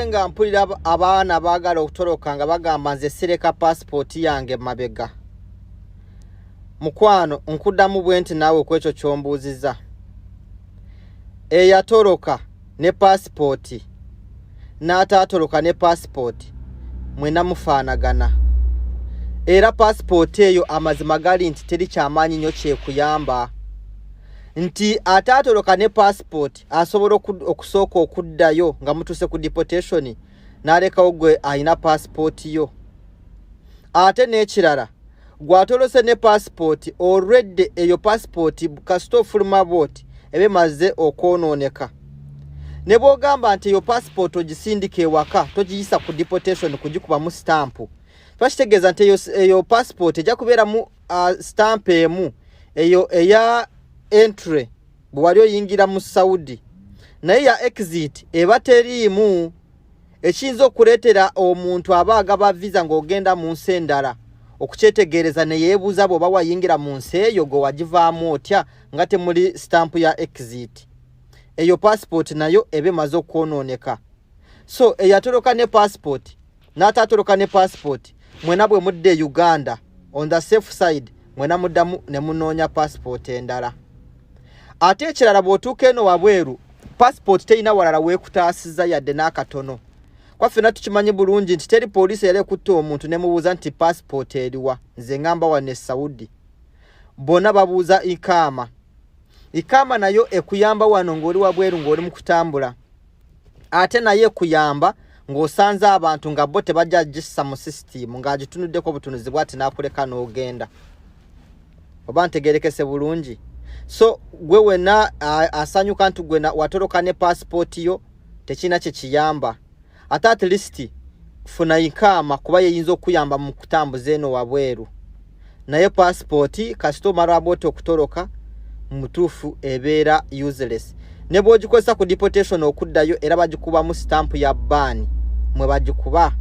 Mbadde nga mpulira abaana baagala okutoloka nga bagamba, "Nze sireka paasipooti yange mabega." Mukwano, nkuddamu bwe nti naawe ku ekyo ky'ombuuziza, eyatoloka ne paasipooti n'ataatoloka ne paasipooti, mwena mufaanagana. Era paasipooti eyo, amazima gali nti teri kyamaanyi nnyo kyekuyamba, nti ataatoloka ne paasipooti asobola okusooka okuddayo nga mutuuse ku deportation, n'alekawo gwe alina paasipooti yo. Ate n'ekirala, gw'atolose ne paasipooti, olwedde eyo paasipooti kasita ofuluma bwoti eba emaze okwonooneka. Ne bw'ogamba nti eyo paasipooti ogisindika ewaka, togiyisa ku deportation kugikubamu sitampu, kiba kitegeeza nti eyo paasipooti ejja kubeeramu sitampu emu, eyo eya entry bwe wali oyingira mu Saudi, naye ya exit eba teriimu, ekiyinza okuleetera omuntu aba agaba visa ng'ogenda mu nsi endala okukyetegereza ne yeebuuza, bw'oba wayingira mu nsi eyo, gwe wagivaamu otya nga temuli sitampu ya exit? Eyo paasipooti nayo eba emaze okwonooneka. So eyatoloka ne paasipooti n'ataatoloka ne paasipooti, mwena bwe mudda e Uganda, on the safe side mwena muddamu ne munoonya paasipooti endala. Ate ekirala, bw'otuuka eno wabweru, paasipooti terina walala weekutaasiza yadde n'akatono. Kwa ffenna tukimanyi bulungi nti teri poliisi yali ekutta omuntu ne mubuuza nti, "Paasipooti eriwa?" Nze ngamba wano e Saudi bonna babuuza ikaama. Ikaama nayo ekuyamba wano ng'oli wabweru, ng'oli mu kutambula, ate naye ekuyamba ng'osanze abantu nga bo tebajja gissa mu sisitimu, ng'agitunuddeko obutunuzi bwati n'akuleka n'ogenda. Oba ntegerekese bulungi? So gwe wenna asanyuka nti gwe watoloka ne paasipooti yo, tekirina kye kiyamba. Ate at least funa ikaama, kuba yeyinza okuyamba mu kutambuza eno wabweru. Naye paasipooti kasita omala bwoti okutoloka, mutuufu ebeera useless. Ne bw'ogikozesa ku deportation okuddayo, era bagikubamu sitampu ya ban mwe bagikuba,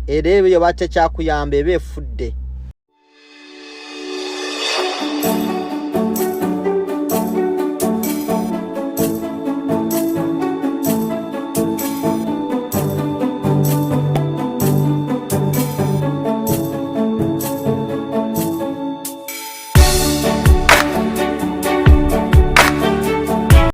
era ebyo batekyakuyamba, eba efudde.